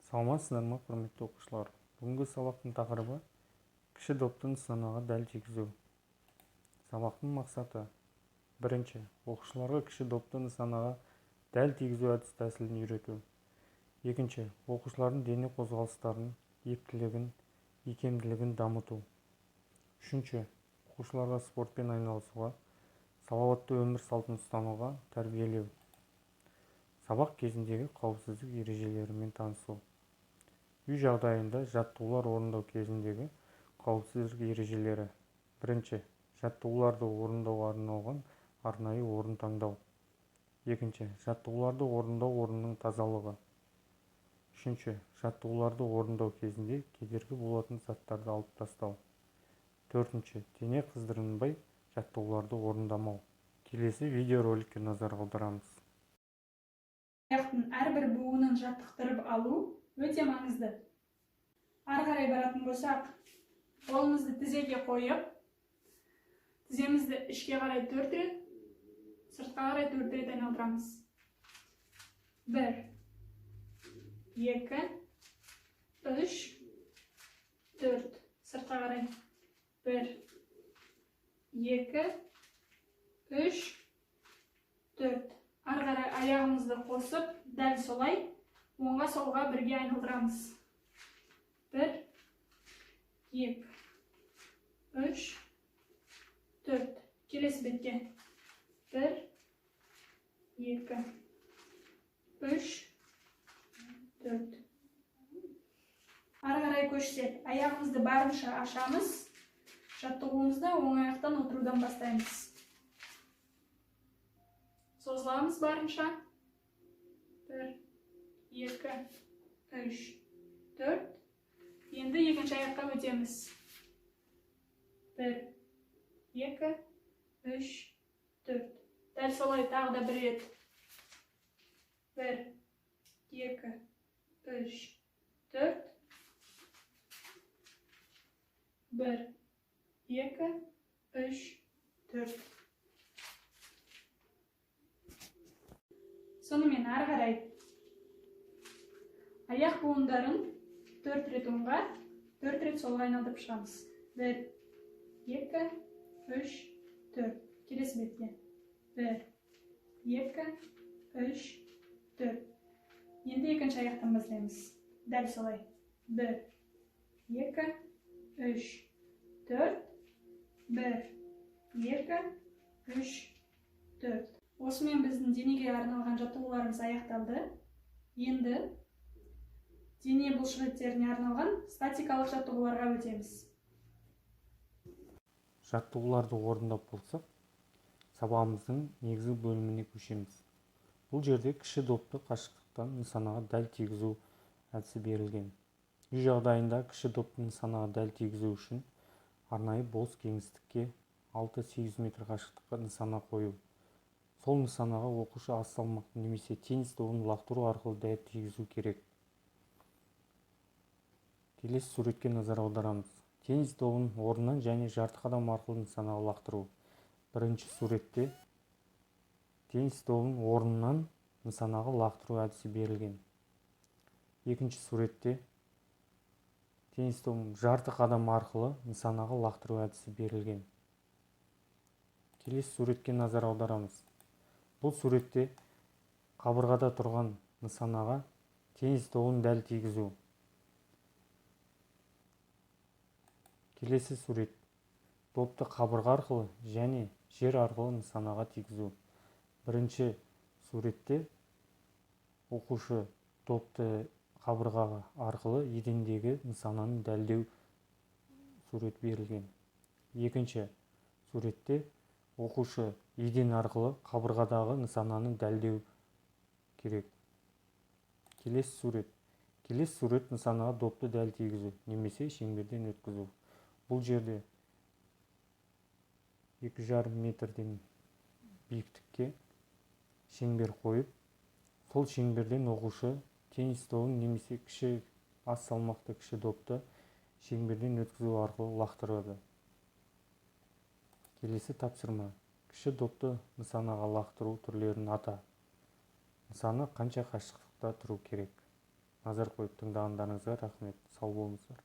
Саламатсыздар ма, құрметті оқушылар! Бүгінгі сабақтың тақырыбы: кіші допты нысанаға дәл тигізу. Сабақтың мақсаты: бірінші, оқушыларға кіші допты нысанаға дәл тигізу әдіс-тәсілін үйрету. Екінші, оқушылардың дене қозғалыстарын, ептілігін, икемділігін дамыту. Үшінші, оқушыларға спортпен айналысуға, салауатты өмір салтын ұстануға тәрбиелеу. Сабақ кезіндегі қауіпсіздік ережелерімен танысу. Үй жағдайында жаттығулар орындау кезіндегі қауіпсіздік ережелері. Бірінші, жаттығуларды орындауға арналған арнайы орын таңдау. Екінші, жаттығуларды орындау орнының тазалығы. Үшінші, жаттығуларды орындау кезінде кедергі болатын заттарды алып тастау. Төртінші, дене қыздырынбай жаттығуларды орындамау. Келесі видеороликке назар аударамыз. Аяқтың әрбір буынын жаттықтырып алу өте маңызды. Ары қарай баратын болсақ, қолымызды тізеге қойып, тіземізді ішке қарай 4 рет, сыртқа қарай 4 рет айналдырамыз. 1, 2, 3, 4. Сыртқа қарай. 1, 2, 3, 4. Ары қарай аяғымызды қосып, дәл солай оңға солға бірге айналдырамыз. 1, 2, 3, 4. Келесі бетке. 1, 2, 3, 4. Ары қарай көшсек, аяғымызды барынша ашамыз. Жаттығуымызды оң аяқтан отырудан бастаймыз. Созыламыз барынша. 1, 2, 3, 4. Енді екінші аяққа өтеміз. 1, 2, 3, 4. Дәл солай тағы да бір рет. 1, 2, 3, 4. 1, 2, 3, 4. Сонымен ары қарай аяқ буындарын 4 рет оңға, 4 рет солға айналдырып шығамыз. 1, 2, 3, 4. Келесі бетке. 1, 2, 3, 4. Енді екінші аяқтан бастаймыз. Дәл солай. 1, 2, 3, 4. 1, 2, 3, 4. Осымен біздің денеге арналған жаттығуларымыз аяқталды. Енді дене бұлшықеттеріне арналған статикалық жаттығуларға өтеміз. Жаттығуларды орындап болсақ, сабағымыздың негізгі бөліміне көшеміз. Бұл жерде кіші допты қашықтықтан нысанаға дәл тигізу әдісі берілген. Үй жағдайында кіші допты нысанаға дәл тигізу үшін арнайы бос кеңістікке 6-8 метр қашықтыққа нысана қою. Сол нысанаға оқушы аз салмақты немесе теннис добын лақтыру арқылы дәл тигізу керек. Келесі суретке назар аударамыз. Теннис добын орнынан және жарты қадам арқылы нысанаға лақтыру. Бірінші суретте теннис добын орнынан нысанаға лақтыру әдісі берілген. Екінші суретте теннис добын жарты қадам арқылы нысанаға лақтыру әдісі берілген. Келесі суретке назар аударамыз. Бұл суретте қабырғада тұрған нысанаға теннис добын дәл тигізу. Келесі сурет допты қабырға арқылы және жер арқылы нысанаға тигізу. Бірінші суретте оқушы допты қабырға арқылы едендегі нысананы дәлдеу сурет берілген. Екінші суретте оқушы еден арқылы қабырғадағы нысананы дәлдеу керек. Келесі сурет. Келесі сурет нысанаға допты дәл тигізу немесе шеңберден өткізу. Бұл жерде 2,5 метрден биіктікке шеңбер қойып, сол шеңберден оқушы теннис добын немесе кіші аз салмақты кіші допты шеңберден өткізу арқылы лақтырады. Келесі тапсырма. Кіші допты нысанаға лақтыру түрлерін ата. Нысана қанша қашықтықта тұру керек? Назар қойып тыңдағандарыңызға рахмет. Сау болыңыздар.